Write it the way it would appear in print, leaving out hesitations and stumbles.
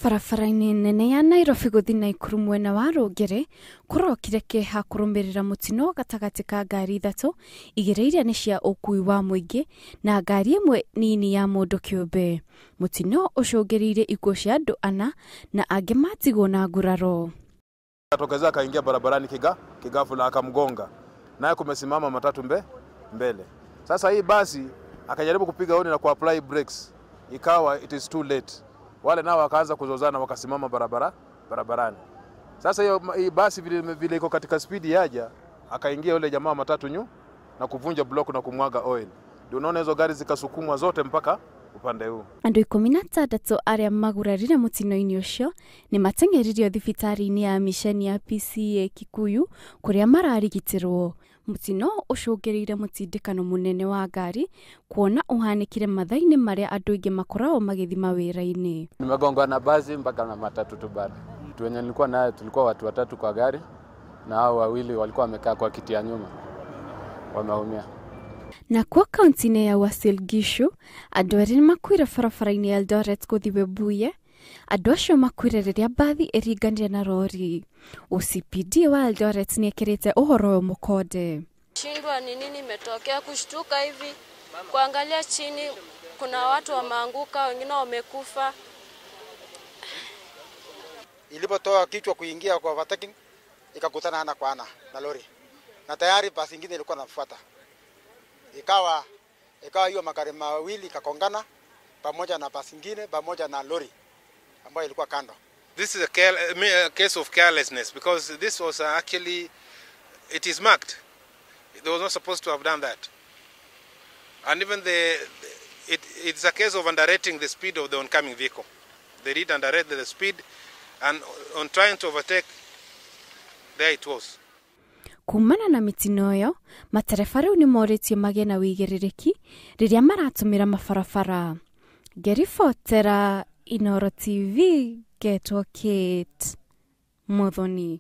Barabara-inĩ nene ya Nairobi gũthiĩ Naikuru mwena wa Rũngere kũrokire kĩeha kũrũmĩrĩra mũtino gatagatĩ ka ngari ithatũ, igĩrĩ iria nĩ cia ũkui wa mũingĩ na ngari ĩmwe nini ya mũndũ kĩũmbe. Mũtino ũcũngĩrĩirie ikuũ cia andũ ana na angĩ matigwo na nguraro. Atokezea akaingia barabarani kighafla akamgonga, naye kumesimama matatu mbele. Sasa hii basi akajaribu kupiga honi na kuapply brakes, ikawa it is too late. Wale nao wakaanza kuzozana wakasimama barabarani. Sasa hiyo hii basi vile vile iko katika spidi yaja, akaingia yule jamaa matatu na kuvunja block na kumwaga oil. Ndio unaona hizo gari zikasukumwa zote mpaka upande huu. Andũ 16 arĩa magurarire mũtino-inĩ ũcio nĩ mateng'eririo thibitarĩ-inĩ ya misheni ya PCEA Kikuyu kũrĩa mararigitĩrwo. Mũtino ũcũngĩrĩire mũtindĩkano mũnene wa ngari kuona ũhanĩkire mathaa-inĩ marĩa andũ aingĩ makoragwo magĩthiĩ mawĩra-inĩ. Nimegongwa na basi mpaka na matatu tu bado. Watu wenye nilikuwa naye tulikuwa watu watatu kwa gari na hao wawili walikuwa wamekaa kwa kiti ya nyuma. Wameumia. Nakuo kaunti-inĩ ya Uasin Gishu andũ erĩ nĩmakuire barabara-inĩ ya Eldoret gũthiĩ Webuye. Andũ acio makuire rĩrĩa mbathi ĩringanire na rori. OCPD wa Eldoret nĩekĩrĩte ũhoro ũyũ mũkonde. Shindwa ni nini imetokea, kushtuka hivi, kuangalia chini, kuna watu wameanguka, wengine wamekufa. Ilipotoa kichwa kuingia kwa overtaking ikakutana ana kwa ana na lori, na tayari basi ingine ilikuwa inafuata. Ikawa hiyo magari mawili ikakongana pamoja na basi ingine pamoja na lori ambayo ilikuwa kando. This is a case of carelessness because this was actually, it is marked. They were not supposed to have done that. And even it's a case of underrating the speed of the oncoming vehicle. They did underrate the speed, and on trying to overtake, there it was. Kumana na mitino ĩyo, matereba rĩu nĩ morĩtio magĩe na wĩigĩrĩrĩki rĩrĩa maratũmĩra mabarabara. Ngĩribotera Inooro TV, ngetwo Kate Muthoni.